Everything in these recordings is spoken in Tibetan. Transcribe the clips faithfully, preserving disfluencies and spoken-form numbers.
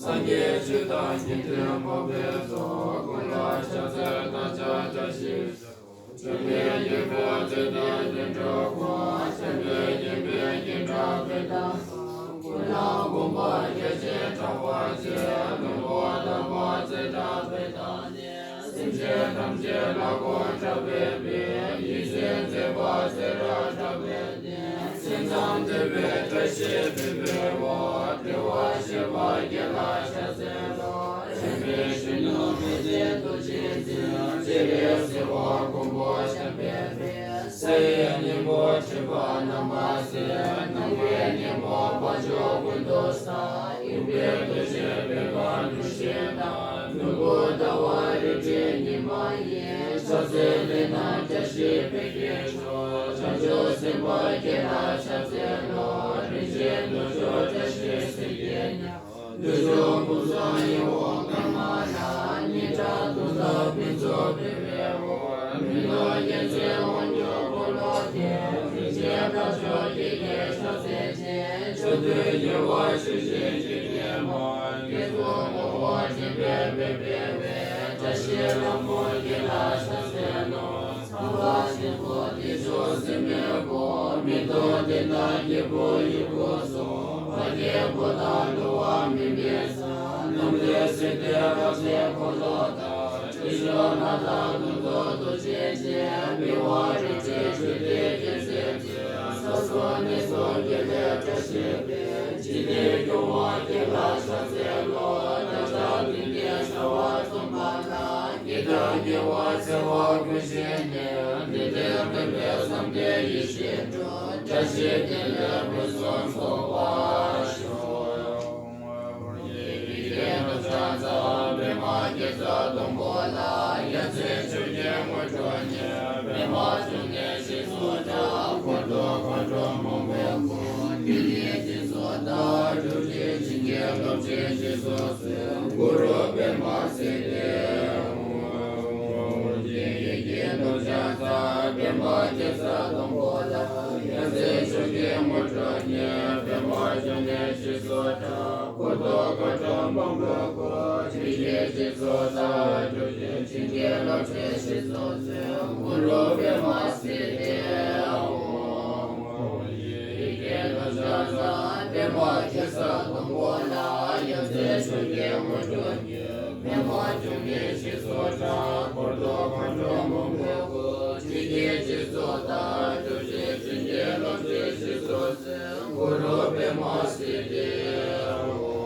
སངས་རྒྱས་ཆོས་དང་མཁྱེན་ལྡན་འཕགས་པའི་ཚོགས། ཀུན་ལ་ཕྱག་འཚལ་བདག་ཅག་བཀྲ་ཤིས་ཤོག། འཇམ་དཔལ་དཀྱིལ་འཁོར་རྩེ་ལྡན་ལྷུན་གྲུབ་ཀུན། འཇམ་དཔལ་དབྱངས་པའི་སྐྱེ་འགྲོ་ཕན་དང་བསོད། ཀུན་ལ་གོམས་པ་རྒྱ་ཆེན་དྲག་པོ་ཆེ། ལྷུན་པོ་དམ་པ་རྩེ་གྲགས་པའི་ཐ་སྙད། སེམས་ཅན་ཐམས་ཅད་ལ་གོ་ཆ་སྤེལ་བའི། ཡིད་བཞིན་མཛད་པ་སྤྱན་རས་གྲགས་པའི་གདན། སེམས་ཙམ་བསྟོད་པའི་བཀྲ་ཤིས་ཕུན་པའི་ངོ་བོ། བདེ་བར་གཤེགས་པ་དགེ་ལ་ཕྱག་འཚལ་ལོ། དྲན་པའི་གཞོན་ནུ་མི་ཟད་རྡོ་རྗེ་འཛིན། སྤྱན་རས་གཟིགས་དབང་ཀུན་པོ་འཇམ་དཔལ་དཔལ། ས་ཡི་གཉེན་པོ་ཁྱད་པར་རྣམ་པར་གསལ། སྣང་བའི་གཉེན་པོ་དཔལ་འབྱོར་ཀུན་ཏུ་བཟང་། དབུས་པའི་རྡོ་རྗེ་སྤེན་པ་ཀླུ་ཤིང་དང་། ནོར་བུ་ཟླ་བ་རིགས་ཀྱི་ཉི་མ་ཡིས། ཕྱག་འཚལ་ལས་དང་བཀྲ་ཤིས་འཕེལ་གྱི་མཆོག། བྱང་ཆུབ་སེམས་དཔའ་དགེ་ལ་ཕྱག་འཚལ་ལོ། རིན་ཆེན་རྡོ་རྗེ་བཀྲ་ཤིས་གཟི་བརྗིད་ཉག། བདུད་འཇོམས་ཀུན་བཟང་ཡིད་འོང་ཀ་མ་ལ། སྙན་གྲགས་དུང་ཟབ་ཕུན་ཚོགས་འཕེལ་བའི་འོག། མི་ལོ་བརྒྱ་བྱེད་དབང་སྒྱུར་འཁོར་ལོ་བརྒྱའི། རིན་ཆེན་དཀར་ཕྱོགས་ཀྱི་རྒྱལ་ཕྱག་འཚལ་ཞིང་། མཆོད་འོས་རྒྱལ་བ་ཆོས་ཀྱི་དཀྱིལ་འཁོར། དགེ་ཚོགས་ངོ་བོ་འཇམ་དཔལ་དཔལ་སྤེལ་བའི། བཀྲ་ཤིས་ལྷ་མོ་དགེ་ལ་ཕྱག་འཚལ་ལོ། ཚངས་པ་ཆེན་པོ་བདེ་མཆོག་སྲིན་མོའི་མགོན། མེ་ཏོག་ལྡན་དང་སྐྱེས་བུ་ཡི་དགུ་གསུམ། འཕགས་སྐྱེས་འཁོར་དང་འགྲོ་བ་མུན་པའི་ས། རྣམ་འདྲེན་སྲེད་པའི་རབ་བྱེད་འཁོར་ལོ་དང་། སྲིད་ཞི་ལྷ་དང་ཀུན་རྫོབ་རྡོ་རྗེ་ཅན། མི་དབང་རིགས་ཀྱི་ཆོས་སྡེ་རྒྱལ་མཚན་ཅན། ས་སོགས་གནས་སོགས་དགེ་ལེགས་བཀྲ་ཤིས་པའི། འཇིག་རྟེན་སྐྱོང་བ་དགེ་ལ་ཕྱག་འཚལ་ལོ། བདག་ཅག་མཐུན་རྐྱེན་བྱ་བ་རྩོམ་པ་དང་། སྐྱིད་དང་ཉེ་བར་འཚེ་བ་ཀུན་ཞི་ནས། བདེ་དོན་སྟོན་པའི་བསམ་གཏན་ཡིད་བཞིན་འགྲུབ། བཀྲ་ཤིས་བདེ་ལེགས་ཕུན་སུམ་ཚོགས་པར་ཤོག། ཡི་གེ་དང་ཕྱག་འཚལ་པདྨ་དགེ་རྩ་སྡོང་པོ་ལ། ཡ་མཚན་ཆུ་སྐྱེས་དངོས་གྲུབ་བརྙེས། པདྨ་འབྱུང་གནས་ཞེས་སུ་གྲགས། འཁོར་དུ་མཁའ་འགྲོ་མང་པོས་བསྐོར། དགེ་བསྙེན་སྤྱི་གཙུག་དང་། ཐུགས་རྗེ་བྱིན་གྱིས་རློབ་ཅིང་རྗེས་སུ་གསོལ། གུ་རུ་པདྨ་སིདྡྷི་ཧཱུྃ། ཡི་གེ་དང་ཕྱག་འཚལ་པདྨ་དགེ་རྩ་སྡོང་པོ་ལ། ཡ་མཚན་ཆུ་སྐྱེས་དངོས་གྲུབ་བརྙེས། པདྨ་འབྱུང་གནས་ཞེས་སུ་གྲགས། འཁོར་དུ་མཁའ་འགྲོ་མང་པོས་བསྐོར། ཐུགས་རྗེ་བྱིན་གྱིས་རློབ་ཅིང་རྗེས་སུ་གསོལ། གུ་རུ་པདྨ་སིདྡྷི་ཧཱུྃ། ཡི་གེ་དང་ཕྱག་འཚལ་པདྨ་དགེ་རྩ་སྡོང་པོ་ལ། ཡ་མཚན་ཆུ་སྐྱེས་དངོས་གྲུབ་བརྙེས། པདྨ་འབྱུང་གནས་ཞེས་སུ་གྲགས། འཁོར་དུ་མཁའ་འགྲོ་མང་པོས་བསྐོར། ཐུགས་རྗེ་བྱིན་གྱིས་རློབ་ཅིང་རྗེས་སུ་གསོལ། གུ་རུ་པདྨ་སིདྡྷི་ཧཱུྃ།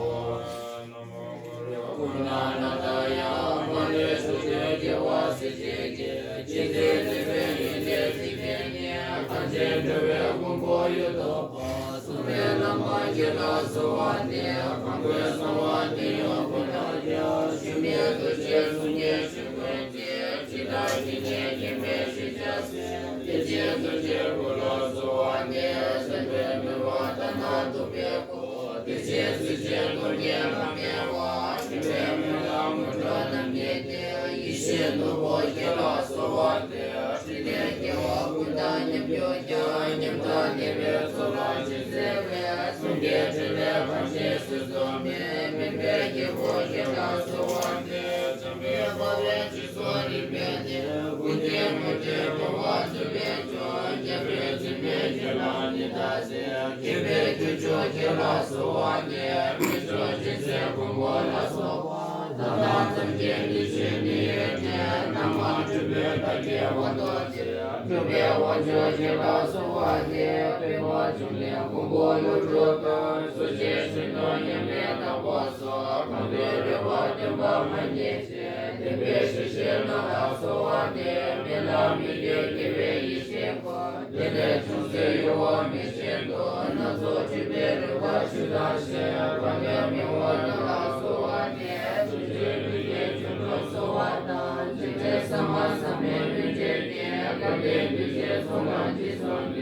ཀུན་ལ་ན་ད་ཡ་མ་ཎི་བཅུ་བདུན་རྒྱལ་བ་སྲས་བཅས་ཀྱིས། རྗེ་བཙུན་སྲིད་པའི་ཡོན་ཏན་འཇིག་རྟེན་གཉིས། གངས་ཅན་འགྲོ་བའི་མགོན་པོ་གཡུ་ཐོག་པ། གསུང་རབ་བླ་མ་དགེ་ལ་གསོལ་བ་འདེབས། གང་འཁོད་གསང་བ་འདི་ཡང་ཀུན་ལ་རྒྱ། ཞུ་མེད་རྡོ་རྗེ་གསུང་གི་ཞུ་མཁན་ཅན། ཇི་ལྟར་བགྱིས་ནས་བགྱིས་པའི་ཞུ་བྱ་སེམས། བདེ་ཆེན་རྡོ་རྗེའི་སྐུ་ལ་གསོལ་བ་འདེབས། སེམས་དཔའི་སྤྲུལ་པ་ལྟ་ན་སྡུག་པའི་སྐུ། བདེ་ཆེན་གཟི་བརྗིད་སྟོང་གི་ལྷ་མིའི་དབང་། སྤྲུལ་པའི་མེ་ལྷ་དངོས་གྲུབ་རྣམ་བསྒྱིངས་ཏེ། ཡེ་ཤེས་ནོར་བུ་ཁྱེད་ལ་གསོལ་བ་འདེབས། འཕྲིན་ལས་རྒྱལ་བ་ཀུན་དང་མཉམ་གྱུར་ཀྱང་། ཉམ་ཐག་ཉེས་པའི་ཚོགས་ལ་ཅི་མཛད་པའི། གསུང་གི་འཕྲིན་ལས་གངས་ཅན་སུ་འཛོམས་པའི། སྨན་པའི་རྒྱལ་པོ་ཁྱེད་ལ་གསོལ་བ་འདེབས། འཇམ་དཔལ་དཔའ་བོས་སྦྱིན་སོགས་རིམ་པས་བསྟན། ཀུན་མཁྱེན་དངོས་གྲུབ་སྐྱོང་བ་སྤྱོད་པའི་མཆོག་རྒྱལ་པོའི་བཙུན་མོས་ཁྱེད་ལ་ཉེ་ལྟ་མཛད། མཁྱེན་པའི་ཁྱུ་མཆོག་ཁྱེད་ལ་གསོལ་བ་འདེབས། རྒྱལ་མཆོག་སྦྱིན་སྲེག་མགོན་པོ་ལ་སོགས་པ། ལྷ་དང་སངས་རྒྱས་མི་མཇེད་མི་ཡི་གྲས། རྣམ་མང་སྤྲུལ་པའི་བདག་གི་དབང་ཐོབ་སྟེ། སྤྲུལ་པའི་དབང་ཕྱུག་ཁྱེད་ལ་གསོལ་བ་འདེབས། པདྨ་འབྱུང་གནས་མགོན་པོ་ཀླུ་སྒྲུབ་དང་། གསོ་དཔྱད་གཞོན་ནུ་མཉམ་མེད་དྭགས་པོ་སོགས། གང་འདུལ་རོལ་པ་སྟོན་པ་མ་སྐྱེས་ཆེན། བདེན་པའི་ཞལ་བཞེས་རྣམས་ལ་གསོལ་བ་འདེབས། དམན་ལྷ་མི་བསྐྱོད་རྒྱལ་བའི་ཡེ་ཤེས་མགོན། བདེ་ལེགས་ཅུང་ཟད་གཡོ་བ་མེད་ཅན་དུ། སྣ་ཚོགས་སྤྲུལ་པའི་རོལ་པ་ཆུ་དང་ཞལ། གང་འདུལ་མི་དབང་རྣམས་ལ་གསོལ་བ་འདེབས། ཐུགས་རྗེའི་ལུས་རྒྱས་བྱང་ཆུབ་གསོལ་བ་དང་། འཇིགས་བྲལ་ས་མ་ཟབ་མོའི་མུན་བྲལ་གྱིས། དགའ་ལྡན་འདུས་བྱས་ཚོགས་རྣམས་འཇིགས་སུ་སྟོན།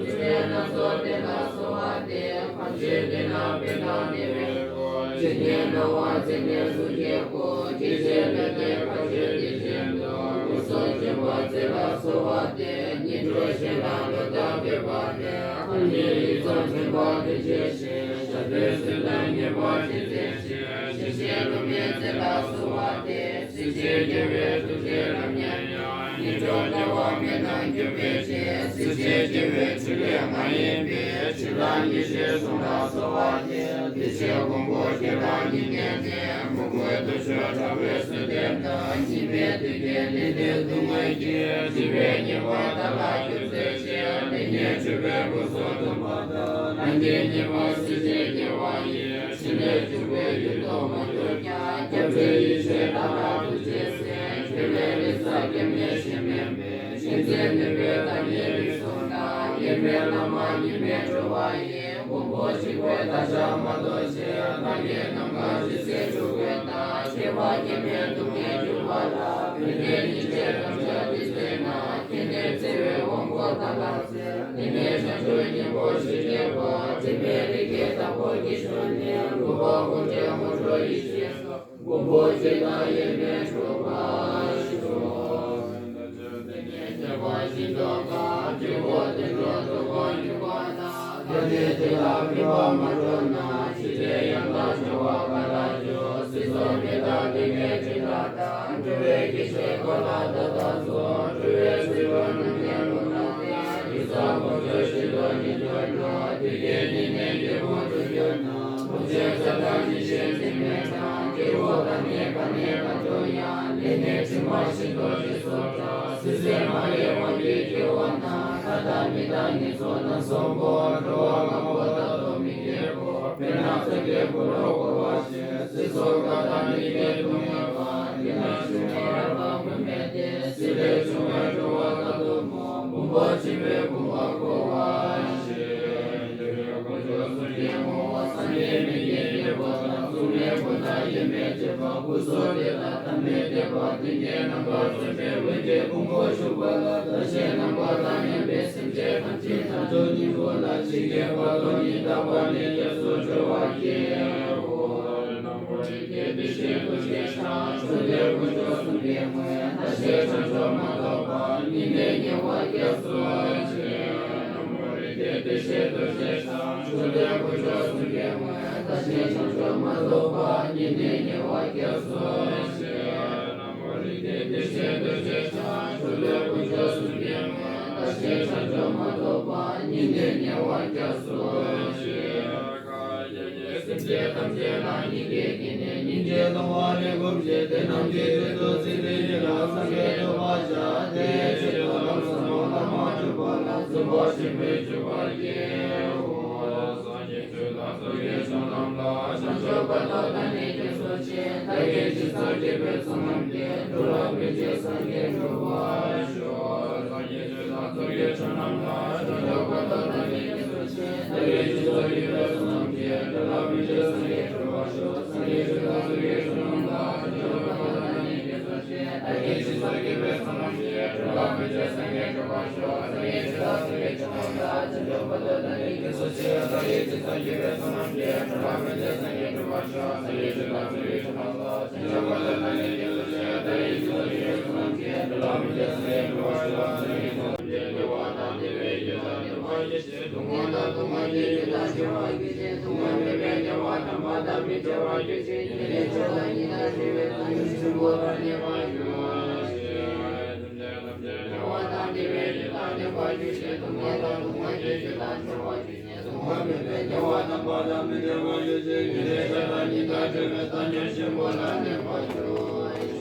སྲིད་པའི་སྣ་ཚོགས་སྡེ་ལ་གསོལ་བ་འདེབས། གང་བྱོན་དེ་རྣམས་ཕན་དང་བདེ་བའི་འཇིག་རྟེན་སྣང་བ་མཛེས་མའི་གཟུགས་ཀྱི་སྐུ། སྐྱེ་འཆི་མེད་པའི་བཀའ་ཆོས་བདེ་ཆེན་དུ། སྐུ་གསུམ་འདྲེན་པ་རྩེ་ལ་གསོལ་བ་འདེབས། ཉན་ཐོས་སྤྱན་དྲངས་བློ་དང་ལྡན་པ་ནས། ཨ་ནི་ཡི་རྩ་མཚན་པ་དེ་ཤེས་ཤིང་། ཞབས་པད་སྲིད་དང་ཉེ་བར་འདྲེས་མཛད་ཅིང་། ཞི་ སློབ་མའི་ཚེ་ལ་གསོལ་བ་འདེབས། སྲིད་ཞིའི་སྐྱེ་བོའི་ཐུགས་རྗེ་རབ་མཉེས་ཡང་། ངན་འགྲོར་སྐྱེ་བ་མི་གནང་གྱུར་པའི་ཕྱིར། སྲིད་ཞིའི་སྐྱེ་བོའི་ཕྲིན་ལས་མ་ཡིན་པའི་ཕྱིར། རང་གི་ཞལ་གསུང་ལ་གསོལ་བ་འདེབས། དེ་ཕྱིར་མགོན་པོ་ཁྱེད་རང་ཉིད་ཉན་ཏེ། མོས་གུས་དུ་ཆོས་དྲང་བའི་ཚུལ་བསྟན་དང་། སྙིགས་མའི་དུས་ཀྱི་ལས་དང་སྡུག་བསྔལ་གྱིས། བྱིས་པའི་ཉེས་པ་དག་ལ་སྒྱུར་མཛད་ཅིང་། ལེགས་ཉེས་སྤྱོད་པའི་སྒོ་གསུམ་སྟོན་པ་དང་། རང་གི་ཉེས་པ་སེལ་བྱེད་རྒྱལ་བ་ཡི། ཕྲིན་ལས་འཇུག་པའི་ཡུལ་དུ་མ་གྱུར་ཀྱང་། སྐྱབས་འགྲོའི་ཡེ་ཤེས་དག་ལ་ཐུགས་རྗེས་གཟིགས། ཐེག་པའི་རིགས་བསགས་སྐྱབས་གནས་གཞན་མེད་པའི། མཁྱེན་བརྩེ་ནུས་པའི་བདག་ཉིད་རིགས་གསུམ་དང་། དབྱེར་མེད་བླ་མ་ཉི་མའི་སྤྲུལ་པ་ཡིས། མགོན་པོ་འཇིགས་པའི་མཐའ་བཞག་མ་ཐོབ་ཕྱིར། བདག་གིས་ནམ་མཁའ་ཇི་སྲིད་འགྲོ་ཀུན་ན། སྐྱེ་བ་སྐྱེ་མེད་སྡུག་བསྔལ་གྱུར་པ་ལ། བོད་ཀྱི་སྙིང་རྗེ་དམ་བཅའ་འདི་བརྩད་ན། མཁྱེན་ནས་བརྩེ་བའི་དབང་པོ་དག་ལ། དེ་ནས་བྱང་ཆུབ་སྙིང་པོ་ཞེས་བགྱི་བ། དྲན་པའི་རིགས་ཀྱི་བདག་པོ་གྱུར་ནས། འགོག་པ་དགོངས་འགྲེལ་ངོ་སྤྲོད་ཡེ་ཤེས་སོགས། མགོན་པོ་ཇི་ལྟར་དབྱེར་མེད་གྲུབ་པར་ཤོག། དེ་ནས་ཐེག་པ་ཆེན་ཐོབ་པ། སྤྱི་བོ་སྟེང་དུ་རྡོ་རྗེ་ཡུ་བ་དང་། ད་ནི་དེ་ལ་མི་ཕམ་མ་གྲུབ་ན། ཕྱི་དེ་ཡང་དག་བྱ་བ་ག་ལ་འཇུག། སྲིད་མཚོ་མི་འདའ་སྡེ་བའི་སྤྲིན་ལ་ད། འགྲོ་བའི་སྐྱེ་ཤི་འཁོར་ལ་ད་ལྟ་སོང་། འགྲོ་བའི་ཚུལ་ཁྲིམས་རྣམ་གཉིས་ལུགས་དང་ལྡན། ཡུལ་ས་ཁོ་ཚོ་ཤིན་ཏུ་ཉེ་གྱུར་ན། དུས་ཀྱི་ཉེ་གནས་ཀྱི་དབང་དུ་གྱུར་ན། ཕུང་ཆེན་ས་དང་ཉི་ཤུའི་འཛིན་མེད་དང་། སྐྱེ་བོ་དང་ནི་ག་ནས་གང་དུ་ཡང་། ལས་ནི་དྲི་མ་ཤིན་ཏུ་ཞིག་སོགས་ཀྱང་། སྲིད་རྩེ་མ་ལུས་དབང་གིས་སྐྱེ་བ་ན། ལྷ་དང་མི་དང་ངན་སོང་རྣམ་གསུམ་པོ། འགྲོ་བ་ངན་པོ་དག་ཏུ་མི་སྐྱེ་བར། དཔེར་ན་ས་གའི་འཁོར་ལོ་བསྐོར་བ་བཞིན། སྲིད་མཚོ་འགག་དང་ནི་གའི་སྡུག་བསྔལ་བ། དེ་ན་ཞུ་མི་རག་པ་ཀུན་མེད་དེ། སྲིད་པའི་འབྱུང་བའི་འགྲོ་བ་དག་ཏུ་མོ། མགོན་པོ་འཇིགས་པའི་དགོངས་པ་བསྐོར་བ་བཞིན། དགེ་བའི་དཀོན་མཆོག་གསུམ་གྱི་ངོ་བོ། སངས་རྒྱས་མི་དགེ་བགེགས་པོ་དང་། མཚུངས་མེད་ཀུན་བཏགས་དབྱེར་མེད་སྤྱོད་པ། སྐུ་གསུང་ཐུགས་དང་ཐ་མལ་དད་པ། མཐུན་རྐྱེན་རྣམ་པ་གསུམ་པའི་འོད་ཀྱི་ཕུང་པོ་བཞུགས་པ་ལ། བདག་གཞན་རྣམ་པ་དང་མཉམ་པའི་སེམས་ཅན་ཐམས་ཅད་བྱང་ཆུབ་སྙིང་པོ་ལ། ཇི་སྐད་བར་དུ་ཉིད་བདག་པ་ནི། སྐྱབས་སུ་འགྲོ་བར་བགྱིའོ། རིགས་དྲུག་གི་བདེ་གཤེགས་ཐུགས་རྗེ་འཆང་། ཕྱོགས་དུས་དཀོན་མཆོག་གསུམ་གྱི་དངོས། བདག་གཞན་བྱང་ཆུབ་མ་ཐོབ་པར། སྙིགས་མའི་དམྱལ་བར་སྐྱབས་སུ་མཆི། ན་མོ་རིགས་དྲུག་གི་བདེ་གཤེགས་ཐུགས་རྗེ་འཆང་། ཕྱོགས་དུས་དཀོན་མཆོག་གསུམ་གྱི་དངོས། བདག་གཞན་བྱང་ཆུབ་མ་ཐོབ་པར། སྙིགས་མའི་དམྱལ་བར་སྐྱབས་སུ་མཆི། ན་མོ་རིགས་དྲུག་གི་བདེ་གཤེགས་ཐུགས་རྗེ་འཆང་། ཕྱོགས་དུས་དཀོན་མཆོག་གསུམ་གྱི་དངོས། བདག་གཞན་བྱང་ཆུབ་མ་ཐོབ་པར། སྙིགས་མའི་དམྱལ་བར་སྐྱབས་སུ་མཆི། སེམས་ཅན་ཐམས་ཅད་རང་ཉིད་ཀྱི་དཀྱིལ་ནས། སྙིང་རྗེའི་སྣང་བ་ལས་བསྒོམས་ཤིང་། དེ་རྣམས་ཀྱི་དོན་དུ་ཚིག་འདི་ཉིད་ལ། སངས་རྒྱས་ཐོབ་པར་བྱ། དེ་ཡི་ཆེད་དུ་ལམ་ཟབ་མོ་ལམ་མ་བཅུ་པ་ལ། འཛིན་པ་ཆེན་པོས་འཇུག་པར་བགྱིའོ། སངས་རྒྱས་ཆོས་དང་ཚོགས་ཀྱི་མཆོག་རྣམས་ལ། བྱང་ཆུབ་བར་དུ་བདག་ནི་སྐྱབས་སུ་མཆི། བདག་གིས་སྦྱིན་སོགས་བགྱིས་པའི་ཚོགས་རྣམས་ཀྱིས། འགྲོ་ལ་ཕན་ཕྱིར་སངས་རྒྱས་འགྲུབ་པར་ཤོག། སངས་རྒྱས་ཆོས་དང་ཚོགས་ཀྱི་མཆོག་རྣམས་ལ། བྱང་ཆུབ་བར་དུ་བདག་ནི་སྐྱབས་སུ་མཆི། བདག་གིས་སྦྱིན་སོགས་བགྱིས་པའི་ཚོགས་རྣམས་ཀྱིས། འགྲོ་ལ་ཕན་ཕྱིར་སངས་རྒྱས་འགྲུབ་པར་ཤོག། སངས་རྒྱས་ཆོས་དང་ཚོགས་ཀྱི་མཆོག་རྣམས་ལ། བྱང་ཆུབ་བར་དུ་བདག་ནི་སྐྱབས་སུ་མཆི། བདག་གིས་སྦྱིན་སོགས་བགྱིས་པའི་ཚོགས་རྣམས་ཀྱིས། འགྲོ་ལ་ཕན་ཕྱིར་སངས་རྒྱས་འགྲུབ་པར་ཤོག། སངས་རྒྱས་ཆོས་དང་ཚོགས་ཀྱི་མཆོག་རྣམས་ལ། བྱང་ཆུབ་བར་དུ་བདག་ནི་སྐྱབས་སུ་མཆི། བདག་གིས་སྦྱིན་སོགས་བགྱིས་པའི་ཚོགས་རྣམས་ཀྱིས། འགྲོ་ལ་ཕན་ཕྱིར་སངས་རྒྱས་འགྲུབ་པར་ཤོག། སངས་རྒྱས་ཆོས་དང་ཚོགས་ཀྱི་མཆོག་རྣམས་ལ། བྱང་ཆུབ་བར་དུ་བདག་ནི་སྐྱབས་སུ་མཆི། བདག་གིས་སྦྱིན་སོགས་བགྱིས་པའི་ཚོགས་རྣམས་ཀྱིས། འགྲོ་ལ་ཕན་ཕྱིར་སངས་རྒྱས་འགྲུབ་པར་ཤོག། སངས་རྒྱས་ཆོས་དང་ཚོགས་ཀྱི་མཆོག་རྣམས་ལ། བྱང་ཆུབ་བར་དུ་བདག་ནི་སྐྱབས་སུ་མཆི། སྡུག་བསྔལ་དང་སྡུག་བསྔལ་གྱི་རྒྱུ་དག་ཤེས་པར་གྱུར་ཅིང་། སྡུག་བསྔལ་མེད་པའི་དགེ་བ་དམ་པ་དང་མི་འབྲལ་བར་གྱུར་ཅིག་ཉིན་རེ་མཆོད་པ་ཉི་ཤུ་རྩ་བཞི་པའི་བརྟན་བཞུགས་ཆེན་པོ་དང་ལྡན་པར་གྱུར་ཅིག་དགེ་བ་དང་བདེ་བའི་རྒྱུ་དག་ལྡན་པར་གྱུར་ཅིག་སྡུག་བསྔལ་དང་སྡུག་བསྔལ་གྱི་རྒྱུ་དག་འབྱུང་བར་གྱུར་ཅིག་སྡུག་བསྔལ་མེད་པའི་དགེ་བ་དམ་པ་དང་མི་འབྲལ་བར་གྱུར་ཅིག་ཉིན་རེ་ཤ་དང་ཉི་ཟླ་བགྲོད་པའི་བརྟན་བཞུགས་ཆེན་པོ་དང་ལྡན་པར་གྱུར་ཅིག་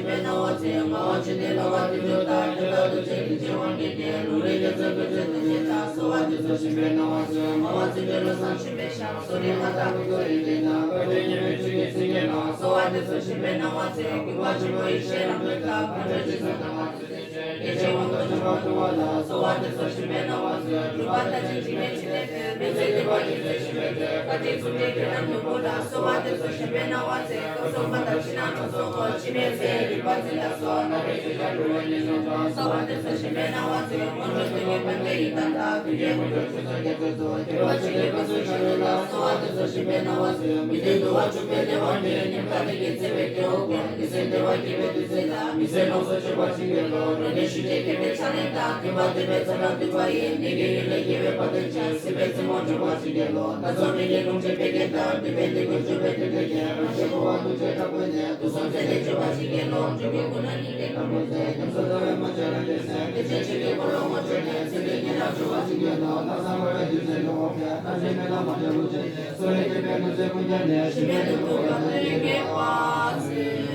སྦས་སྣང་བ་ཚེ། ལྔ་པ་ཆོས་ལྡན་ལོ་ཀ་དེ་ཚོ་དང་། རྒྱ་ཚ་རྡོ་རྗེ་གི་ཆེ་བ་ངེས་ཏེ། ལུང་རིགས་རྒྱ་མཚོའི་ཀུན་རྩལ་རྡོ་རྗེ་དང་། གསོལ་བ་འདེབས་སོ་ཞིང་སྦས་སྣང་བ་ཚེ། ལྔ་པ་ཚེ་འདས་བློ་བཟང་ཆོས་འཕེལ་ཞབས། སོ་རི་ང་དང་ཀུན་ཏུ་ཡོན་ཏན་དང་། བཀའ་དྲིན་ཉེ་བའི་ཆོས་ཀྱི་སེང་གེ་ལ། གསོལ་བ་འདེབས་སོ་ཞིང་སྦས་སྣང་བ་ཚེ། གུས་པ་ཆེན་པོ་ཡེ་ཤེས་རང་གྲོལ་དང་། གང་འདྲ་ཅི་བསམ་དང་བ་ཚེ། སྐྱེ་འཆི་དབང་དུ་འཇུག་པ་ཐུབ་པ་ལ། གསོལ་བ་འདེབས་སོ་ཞིང་སྦས་སྣང་བ་ཚེ། སྒྲུབ་པ་ལྟ་ཅི་འཇིགས་མེད་ཕྲིན་ལས་ཀྱི། མི་ཚེ་འདི་བར་གྱི་མཛད་ཕྱིན་མེད་དེ། བཀའ་དྲིན་མཚུངས་ལྡན་ཁྱེད་རང་མགོན་པོ་ལ། གསོལ་བ་འདེབས་སོ་ཞིང་སྦས་སྣང་བ་ཚེ། སྐབས་སུ་མ་དང་ཕྱི་ནང་གྲོལ་སོང་ངོ་། འཆི་མེད་ཚེ་རིག་པ་འཛིན་ལ་སོགས། ན་རེ་ཤི་ཤ་འགྲོ་བའི་ཉེན་ཚོགས་དང་། གསོལ་བ་འདེབས་སོ་ཞིང་སྦས་སྣང་བ་ཚེ། དངོས་གྲུབ་སྟོན་གྱི་བན་དེ་ཡི་དམ་དང་། དུས་ཀྱི་དངོས་གྲུབ་ཆུ་ཚོད་བརྒྱད་ཚོད་དུ། ཁྱད་པར་ཆེ་གེ་བཀའ་སྲུང་ཞབས་ལ། གསོལ་བ་འདེབས་སོ་ཞིང་སྦས་སྣང་བ་ཚེ། མི་མཐུན་དུ་བ་བཅུག་པའི་ལས་དབང་གིས། ཉེན་ཁ་ལས་ཀྱི་འཚེ་བའི་སྐྱེ་བོ་ཀུན། ལུས་སེམས་བདེ་བ་སྐྱེ་བའི་དུས་ཚོད་ལ། མི་ཚེ་ལོངས་སུ་སྤྱོད་པར་བྱིན་གྱིས་རློབས། རོ་ནི་ཞུ་རྗེས་མཁས་པའི་ཕྱག་ལེན་དང་། མཐུན་པ་བསྟེན་པའི་ཚོགས་ལ་འདུས་པ་ཡིས། ནད་ཀྱི་གཡུལ་ལས་སྐྱེ་བའི་དཔལ་ལྡན་ཅན། སྲིད་པའི་རྩེ་མོར་འཇུག་པར་བྱིན་གྱིས་རློབས། སྣ་ཚོགས་མི་དགེ་རླུང་འཕྲིན་བད་ཀན་དང་། མཐུན་པའི་ནད་ཀུན་འཇོམས་པའི་མཐུ་འཕྲུལ་གྱིས། རང་གཞན་འཁོར་བ་དུག་ཅན་དྲག་པོའི་ནད། དུག་གསུམ་རྩད་ནས་གཅོད་པར་བྱིན་གྱིས་རློབས། འགྲོ་ཀུན་ཀུན་ནས་སྙིང་གཏམ་རྣམ་པར་གསལ། ཉམས་སུ་བླང་བའི་མ་བྱས་རང་རྒྱལ་སྲས། བདེ་ཆེན་ཆོས་ཀྱི་འཁོར་ལོ་ངོ་སྤྲོད་ནས། ཚེ་འདིའི་ཉེན་རྟོག་འཇོམས་པར་བྱིན་གྱིས་རློབས། ལྷག་བསམ་དགའ་བའི་རྒྱུ་མཚན་ལུ་འོ་བརྒྱལ། བརྟན་ཅིང་མི་ལང་མ་བྱ་རུ་བྱས་ཏེ། སོགས་ལས་སྐྱེས་པའི་ལུས་རྩལ་ཀུན་ཀྱང་ནས། ཞི་བའི་ལུས་སྟོབས་ཡོད་དོ་ཡོན་གྱི་དཔལ་ཚེ།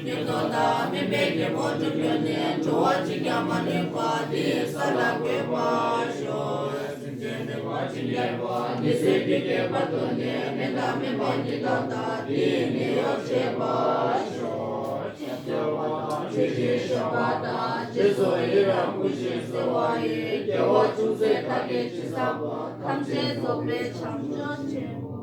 ཉེན་རྟོག་དང་མུན་པའི་རྒྱལ་པོ་འགྲུབ་གྱུར་ནས། འགྲོ་བ་གཅིག་ཀྱང་མ་ལུས་པ། འདི་ཡི་ས་ལ་འགོད་པར་ཤོག་སེམས་ཅན་བདེ་བ་ཅན་ཡོད་པ། འདི་སྲིད་རྒྱུད་ཀྱི་བར་དུ་ནི། མི་རྟག་མུན་པ་ཉིད་རྟོགས་དང་། འདི་ཡི་ནད་གཡོག་བྱེད་པར་ཤོག་ཆོས་སྟོན་པ་དང་ཆོས་བཞིན་བཤགས་པ་དང་། རྗེས་སུ་ཡི་རང་བསྐུལ་ཞིང་གསོལ་བ་ཡི། རྒྱལ་བ་ཅུང་ཟད་བདག་གིས་ཅི་བསགས་པ། ཐམས་ཅད་རྫོགས་པའི་བྱང་ཆུབ་ཆེན་པོ།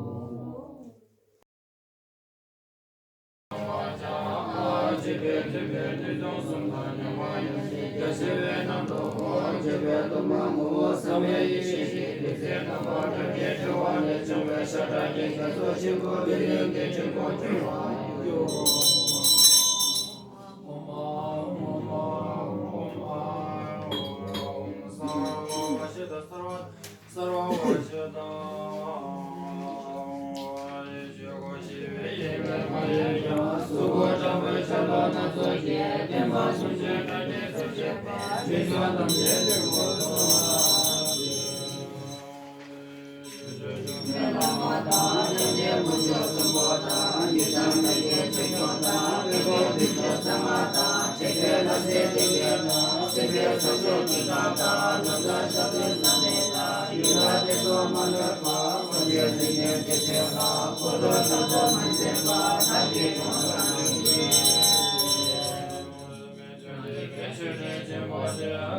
སརྦ་བ་ཤུདྡྷ། ཡེ་ཤེས་སྒོ་ཞི་བའི་ཡེ་ཤེས་མ་ཡེ་ཤེས། གཟུགས་སྐུ་དྲང་པོའི་ཆ་ལུགས་སྣ་ཚོགས་ཀྱིས། བསྟན་པ་སྲུང་ཕྱིར་དགྲ་བགེགས་སུ་བཅས་པ། མི་མཇེད་ཐམས་ཅད་ཀྱི་སྐུ་གསུང་ཐུགས། མི་ལ་མ་དང་། ཡོན་ཏན་ཀུན་སྤྱོད་གསུམ་པོ་དང་། ཡུལ་དང་མི་དགེ་ཆོས་སྐྱོང་དང་། བོད་ཀྱི་བདུད་ཕྱོགས་མཚན་མ་དང་། ཆེ་ཁའི་ལྷ་སྲིན་སྡེ་བརྒྱད་དང་། སྲིད་པའི་སོར་ཆུད་ཀྱི་ཁམས་དང་། ལུས་དང་ཞབས་ཀྱི་བསམ་པའི་དང་། ཡུལ་ལ་དེ་ཚོ་མ་ལུས་པ། འཁོར་འདས་འཛིན་ཉེས་ཀྱི་ཚེ་ཁ། འཁོར་ལོ་ཆགས་སྡང་མ་མཛད་པ། བདག་གིས་སྐྱོང་བ་དང་ཞི་བའི།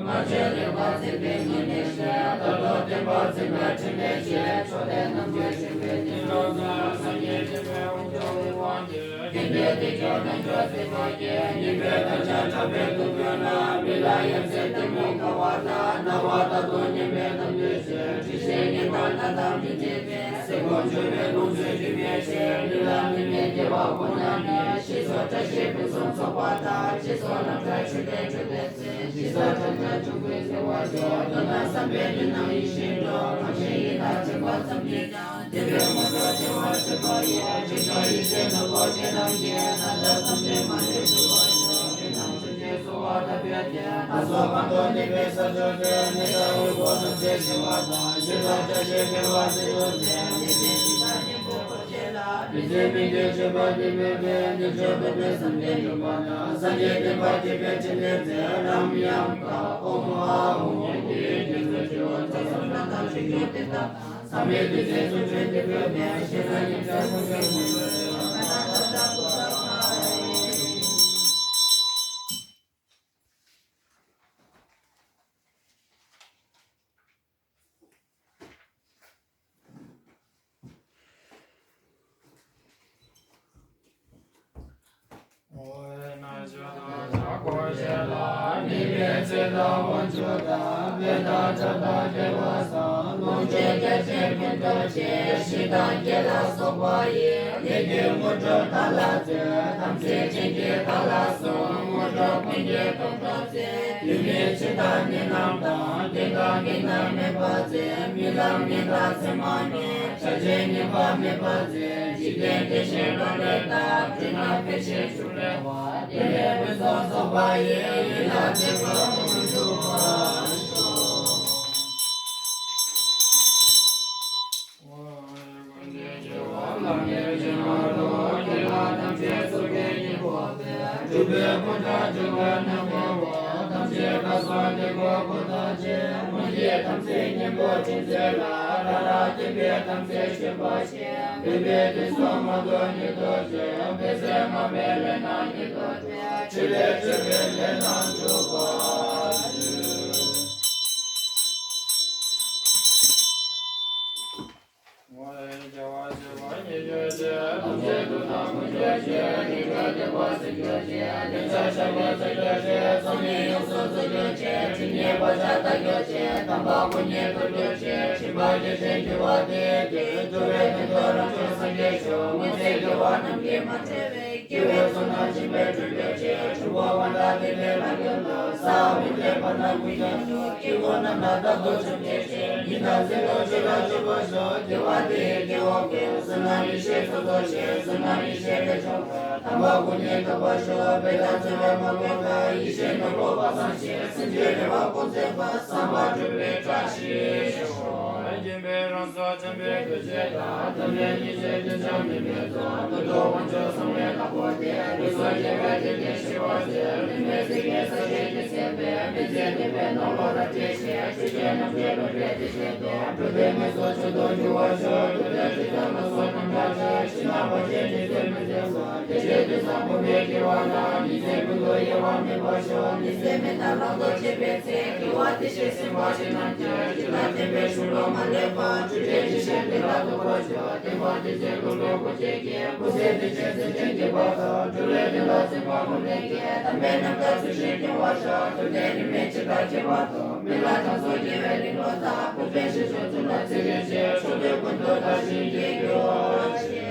ང་ཆོས་རིག་པ་འཛིན་པའི་ངེས་གནས་ཤེས། ད་ལྟ་བསྟན་པ་འཛིན་པའི་ཕྲིན་ལས་ཆེ། ཕྱོགས་དེ་རྣམས་ཀྱི་འཇིགས་པའི་ཉེན་ལ་སངས་རྒྱས་འཇིགས་པའི་དབང་སྐྱོང་བའི་དབང་གིས། ཀུན་གྱི་བདེ་སྐྱོང་རྣལ་འབྱོར་སྲིད་པ་ཡི། ཉེས་པའི་དགྲ་ཆ་དྲག་པོས་བཏུལ་དགོས་ན། མི་ལ་ཡ་མཚན་གཏི་མུག་ག་བ་དང་། ན་བ་ད་དུང་ཉེས་པའི་རྣམ་འགྱུར་ཆེ། དྲི་ཞིམ་ཉེས་དང་སྣ་དང་མི་འདྲེས་པའི། སེ་གོལ་འཇུ་བའི་ལོངས་སྤྱོད་རྒྱུ་མེད་ཅེས། ལུས་ལ་ནི་མེད་བདེ་བ་ཁོ་ན་མེད། ཞེས་སོགས་བཀྲ་ཤིས་ཕུན་སུམ་ཚོགས་པ་དང་། ཅེས་སོགས་རྣམ་གྲངས་ཆོས་ལྡན་ཆོས་ལྡན་ཚེ། ཞེས་སོགས་རྣམ་གྲངས་ཆོས་ཀུན་བརྩེ་བ་ཤོག་མདོར་ན་བསམ་པའི་ལུས་རྣམས་ཡིད་བཞིན་འགྲོ། རང་གཞན་ཡི་དྭགས་ཚིག་པ་ཙམ་གྱིས་ཀྱང་། བདེ་བའི་ངོ་སྤྲོད་བདེ་བར་བྱེད་པ་ཡི། ཆོས་སྐྱོང་ཡེ་ཤེས་ནོར་བུ་ཁྱེད་རང་གིས། ན་ཚ་བསམ་གཏན་མ་ལུས་གྲོལ་བར་ཤོག་ཆོས་རྣམས་ཆོས་ཀྱི་གསོལ་བ་དང་ཕན་བདེ། ལ་སོགས་གང་དག་ནད་པའི་ས་ཕྱོགས་ཏེ། ནད་དང་དབུལ་པོ་ཐམས་ཅད་ཞི་བ་དང་། ཞེ་སྡང་སྐྲག་ཤས་བྲལ་བ་ཟེར་ཞོར་ཏེ། ནད་ཀྱི་ཞི་བདག་གཉན་པོ་འཁོར་བཅས་ལ། མི་ཚེ་མི་འདོད་སྤྱོད་པ་འདི་མེད་པའི། ནད་མཆོག་གདོན་པའི་བསམ་གཏན་འཇོམས་པ་དང་། སངས་རྒྱས་བསྟན་པ་རྒྱས་པའི་ཕྲིན་ལས་མཛད། རཾ་ཡཾ་ཀ་ཨོཾ་ཨཱཿཧཱུྃ་ཧཱུྃ་གིས་རྒྱ་མཚོའི་སྤྱི་བོར་རྩ་གསུམ་རྣམ་དག་ཆོས་སྐྱོང་སྟེ་བཏབ། ཚངས་པའི་བདུད་རྩིས་བཟུང་བའི་བདུད་རྩི་ནི། ཞེ་སྡང་ཉེས་བྱས་ཀུན་གྱི་མུན་སེལ་ཞིང་། འོ་ན་ཞེ་སྡང་བྱ་སྒོ་བཞི་ལ། དམིགས་པའི་ཚེ་དང་དབང་ཕྱུག་དང་། བེ་དང་ཁྲབ་དང་རྒྱལ་བ་སང་། ལོངས་སྤྱོད་རྒྱ་ཆེན་ཀུན་ཐོབ་ཅིང་། ཞི་དང་རྒྱས་ལ་སོགས་པ་ཡི། ལས་ཀྱི་དངོས་གྲུབ་བདག་ལ་སྩོལ། དམ་ཚིག་ཅན་གྱིས་བདག་ལ་སྲུང་། དངོས་གྲུབ་ཀུན་གྱི་སྡོང་གྲོགས་མཛད། ཡུལ་མི་འཆི་བདག་ནད་རྣམས་དང་། རྐྱེན་དང་འགལ་རྣམས་མེད་པར་མཛད། རྨི་ལམ་ངན་དང་མཚན་མ་ངན། བྱ་བྱེད་ངན་པ་མེད་པར་མཛད། འཇིག་རྟེན་བདེ་ཞིང་རབ་ལེགས་དང་། མཐུན་ལམ་འཕེལ་ཞིང་ཕྱུགས་རེ་བ། དེ་ལས་ཕུན་སུམ་ཚོགས་པ་ཡི། ཡིད་ལ་དད་པ་མངོན་འགྱུར་བར་ཤོག་ཀུན་གྱི་རྒྱལ་བ་བླ་མེད་ཆེན་པོ་རྡོ་རྗེ་ལ། ཐམས་ཅད་ཚོགས་ཀྱི་དཀྱིལ་འཁོར་དཔལ། སྒྲུབ་པའི་ཕོ་བྲང་སྒྲུབ་པ་ན་མོ། ཐམས་ཅད་ཁ་སོགས་འདི་ཀོ་ཀོ་ཐམས་ཅད་མུ་ཏིག་དམ་ཚིག་སྙིང་པོ་ཅན་ཚེ་ལ་རང་རང་བསྟན་པའི་དམ་ཚིག་ཆེན་པོ་ཞིག་འབད་པའི་དུས་སུ་མ་ཐོགས་ཉིད་དུ་བྱོན། འབད་ཚེ་མ་འབད་ལས་རྣམས་ཉིད་དུ་བྲལ། ཆེ་ལས་ཆེ་བའི་ལས་རྣམས་འགྲུབ་པར་འགྱུར། སྐྱེ་བོའི་ཚོགས་རྣམས་སྦྱིན་པའི་སྒྲུབ་པའི་ཆེད། ཕྱུག་པོ་དབང་དང་བདེ་ལེགས་ལ་འགོད་ལ། ས་འོག་མི་ལེགས་པ་རྣམས་ཀུན་ཀྱང་ནོར། དཀྱིལ་འཁོར་རྣམས་ལ་རྟག་ཏུ་འཆམ་མཆོག་ཅན། ཉི་ཟླ་འཛིན་རྟོག་ཆོས་ལ་སྤྱོད་པར་ཤོག་སྐྱེ་བ་འདི་ཡི་སྐྱེ་བོ་ཀུན། བསོད་ནམས་ཡེ་ཤེས་ཚོགས་རྫོགས་ཤིང་། བསོད་ནམས་ཡེ་ཤེས་ལས་བྱུང་བའི། དམ་པ་སྐུ་གཉིས་ཐོབ་པར་ཤོག་འབད་དང་བརྩོན་པས་མ་གོས་པ། ཡེ་ཤེས་ནོར་བུ་དཔག་བསམ་ཤིང་། སེམས་ཅན་རེ་བ་ཀུན་སྩོལ་བ། བསམ་པ་འགྲུབ་པའི་བཀྲ་ཤིས་ཤོག་སྦྱིན་པའི་རང་གཟུགས་བྱམས་པའི་སྐུ་ཞེས་དང་། ཐོབ་ནས་ཉེས་བྱས་རྒྱུན་ཆགས་མུན་པའི་ཚོགས། ཀུན་རྟོག་དབང་ཕྱུག་གསང་བའི་བདག་པོ་སྟེ། ལུས་སྲོག་གཅིག་པའི་དེ་ཉིད་ཞི་བར་མཛད། ལུས་མེད་ཚིག་གི་ས་གཞི་གྱིས་ཟིན་པའི། མི་མཇེད་ནུས་པའི་ནོར་བུ་རབ་བསྐྱེད་ཅིང་། ཆོས་ཅན་རྣམས་ཀྱི་ལུས་འབྲེལ་དེ་བཞིན་ཏེ། འགྲོ་དོན་དངོས་སུ་མཆོག་ཏུ་འགྱུར་བར་ཤོག་སྒྲུབ་དོན་སྒྲུབ་ཚུལ་ལ་སོགས་རྣམ་གྲངས་ཀྱི། ཕྱི་ནང་བར་ཆད་ཀྱི་ཚུལ་མི་འཛིན་པ། དེ་ཕྱིར་དུས་གསུམ་ཕུང་པོའི་དགེ་བ་རྣམས། ཉིན་མཚན་ཀུན་ཏུ་གཡེང་བ་མེད་པར་ཤོག་ཉིན་མཚན་མི་ལྡན་ལམ་དུ་བྱེད་པའི་ཚེ། དགེ་བ་དེ་བཞིན་སེམས་དཔའ་ཆོས་རྣམས་ཀྱི། ཇི་ལྟར་བསྟན་པའི་གཞུང་ལུགས་མ་ལུས་པ། ཆོས་འབྲེལ་ཇི་བཞིན་དེ་ལ་ཐོབ་པར་ཤོག་བསྟན་པ་དེ་ཚེ་ཀུན་ཏུ་གོ་འབྱེད་ཀྱི། ཀུན་གསལ་དེ་ཅན་སེམས་ཅན་གྱི་བར་དུ། འགྲོ་བའི་དོན་ལ་བརྩོན་པ་ཀུན་ལྡན་གྱི། དམ་པའི་རྣམ་ཐར་ཚུལ་བཞིན་སྐྱོང་བར་ཤོག་སྒྲུབ་བརྟན་རིས་མེད་ཇི་ལྟར་རྒྱས་པ་དང་། མི་ལ་དྲང་སྲོང་རྒྱལ་བའི་རིང་ལུགས་དང་། ཕུར་པའི་ཞབས་ཞུམ་ཚུལ་ལ་ཚེ་རིང་ཞིང་། ཕྱོགས་དུས་ཀུན་ཏུ་དར་ཞིང་རྒྱས་གྱུར་ཅིག་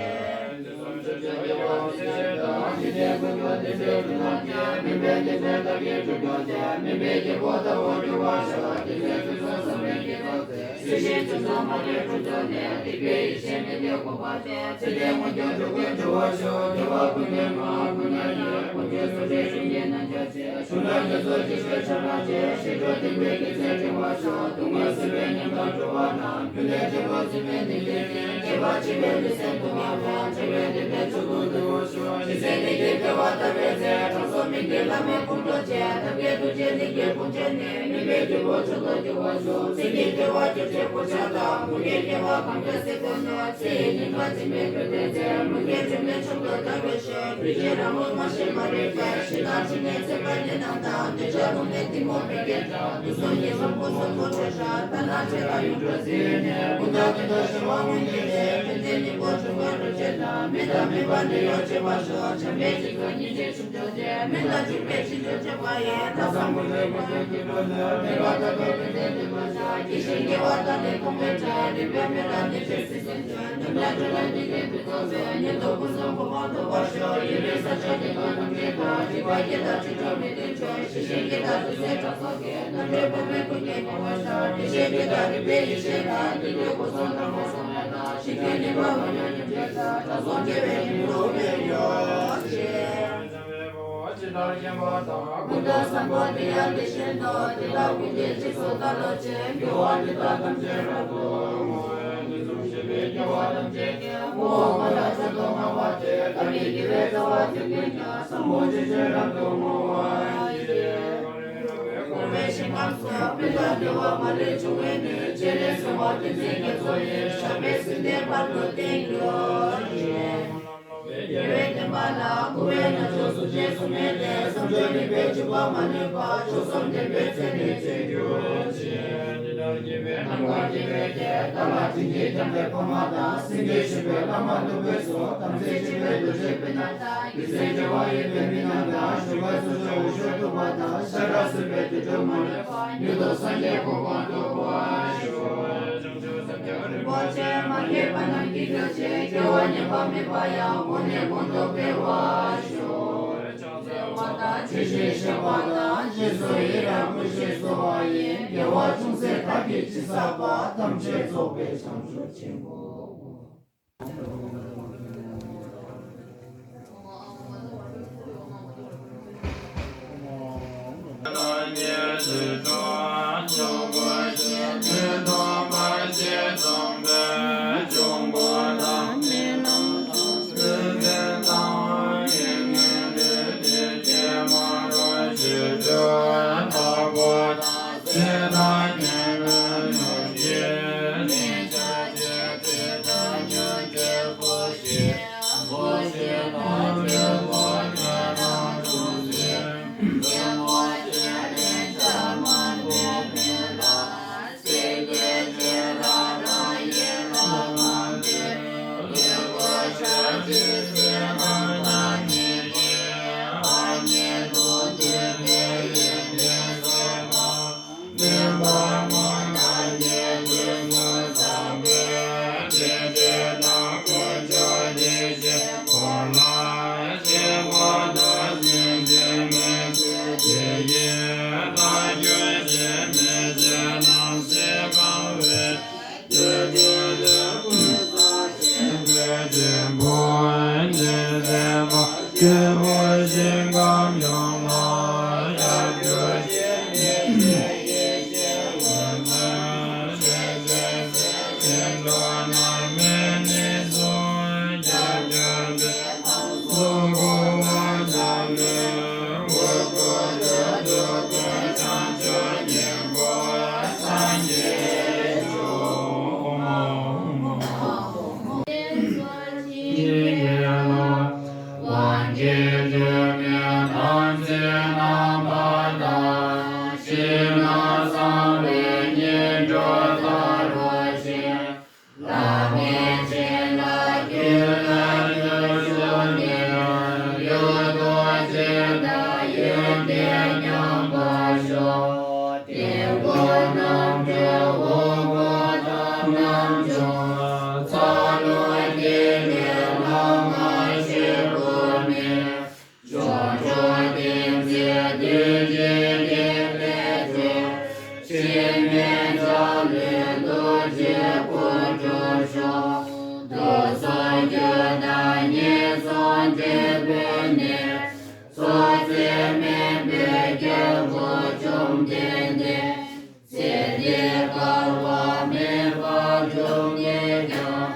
ཚེ་འདི་འཁོར་བ་མེད་པར་བྱུང་ནས་ཀྱང་།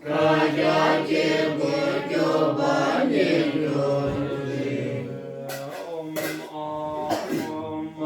བཀའ་རྒྱ་གཅིག་པུ་གྱུར་པ་ཉིད་དུ་གྱུར་ཅིག། ཨོམ་ཨ་ཨོམ་ཨ།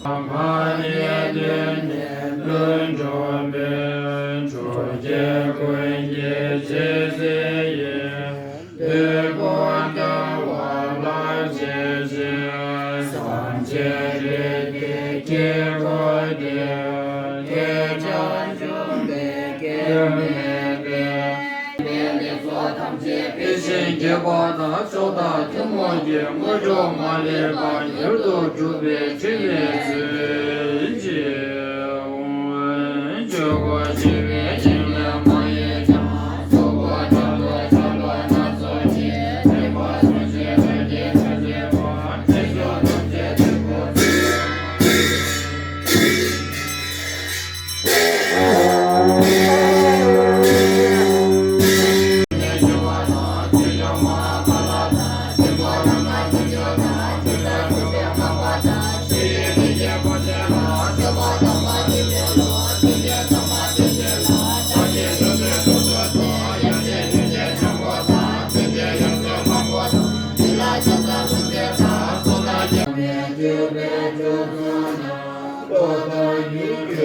སངས་རྒྱས་དོན་ནི་ལྷུན་གྲུབ་པའི། ཕྱོགས་བཅུའི་ཀུན་གྱི་རྗེ་བཙུན་ཡིན། དུས་ཀུན་འདུལ་བ་ལ་གཅེས་ཤིང་། སངས་རྒྱས་རིགས་ཀྱི་དཀྱིལ་འཁོར་དུ། ཁྱེད་ཅག་བཞུགས་པའི་དཀྱིལ་མེད་པའི། དཔལ་ལྡན་ཚོགས་ཐམས་ཅད་འཕེལ་ཞིང་རྒྱས་པ་དང་། མཆོག་དང་ཐུན་མོང་གི་དངོས་གྲུབ་མ་ལུས་པ་མྱུར་དུ་འགྲུབ་པའི་ཕྲིན་ལས་མཛོད་ཅིག། ཆོས་སྒོ་ཕྱེ་བའི་ཞིང་ལས་མ་ཡིན་ཀྱང་། གཟུགས་སྐུ་ཁྲ་ལོ་ཆ་ལོ་སྣ་ཚོགས་ཀྱིས། བསྟན་པ་སྲུང་ཞིང་དར་རྒྱས་ཕྱོགས་བཅུར་སྤེལ། རྗེས་འཇུག་ཐམས་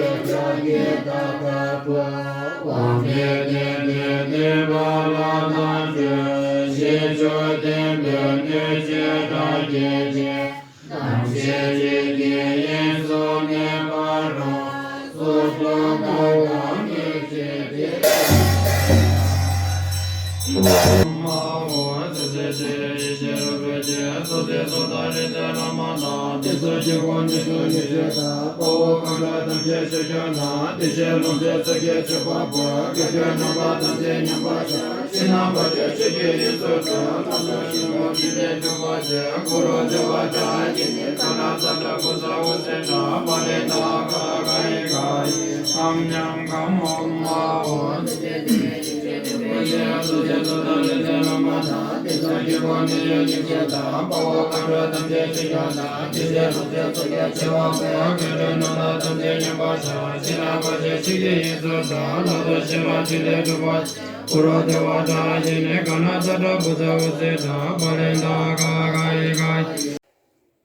ཅད་ཐུགས་ཁུར་མཛོད། དབང་མེད་བདེན་པའི་བདེན་པ་ལ་བརྟག་དཔྱད། ཞི་ཁྲོ་བདེན་པའི་གནོད་བྱེད་དགྲ་བགེགས་ཀྱི། ནམ་ཞིག་ཅི་སྐྱེ་ཡིན་གསུང་ནས་མ་རུངས། སོ་སོ་ཐོབ་དང་ངེས་ཤེས་དེ། མ་འོངས་ཚེ་ཚེ་ཡི་ཤེས་རབ་ཀྱི། སོ་སོའི་སོ་དང་རིགས་ཀྱི་བླ་མ་དང་། དེ་ཚོ་གཅིག་པོ་ཉིད་དུ་ཡེ་ཤེས་དང་། དཔའ་བོ་མཁའ་འགྲོ་ཐམས་ཅད་ཆོས་སྐྱོང་དང་། བདེ་གཤེགས་ལྷུང་བཟེད་ཚོགས་ཀྱི་མཆོད་པ་པོ། དགེ་འདུན་རྣམ་པ་ཐམས་ཅད་མཉམ་པར་བཞག་ཕྱི་ནང་བར་ཆད་ཆོས་ཀྱི་དབྱིངས་སུ་སྒྲོལ། ལྷ་དང་ཆོས་དང་ཐིག་ལེ་སྒྲུབ་པ་ཆེ། གུ་རུ་བདེ་བ་ཙཱ་ཡི་ནི། ག་ན་ཛ་དྲ་བུ་ཛ་འུ་ཙི་ཏྲ། པ་ལེ་ཏ་ག་ག་ཡི་ག་ཡི། ཨོཾ་ཉམ་ག་མོ་མ་འོ། གུ་རུ་བདེ་བ་ཙཱ་ཡི་ནི། ག་ན་ཛ་དྲ་བུ་ཛ་འུ་ཙི་ཏྲ། པ་ལེ་ཏ་ག་ག་ཡི་ག་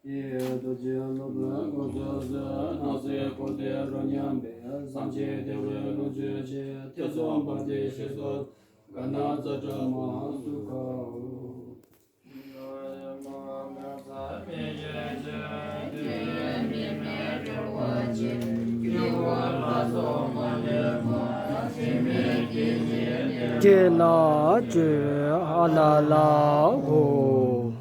ཡི། རྡོ་རྗེ་སློབ་དཔོན་ཀུན་བཟང་མཛོད། སྣང་སྲིད་འཁོར་འདས་རོ་མཉམ་པའི། སངས་རྒྱས་བདེ་བའི་ལོངས་སྤྱོད་ཆེ། ཐེ་ཚོམ་སྤངས་ཏེ་ཞེས་སོགས། ག་ན་ཛ་དྲ་མ་སུ་ཁ་འོ། ཀྱེ་ན་ཀྱེ་ཨ་ན་ལ་འོ།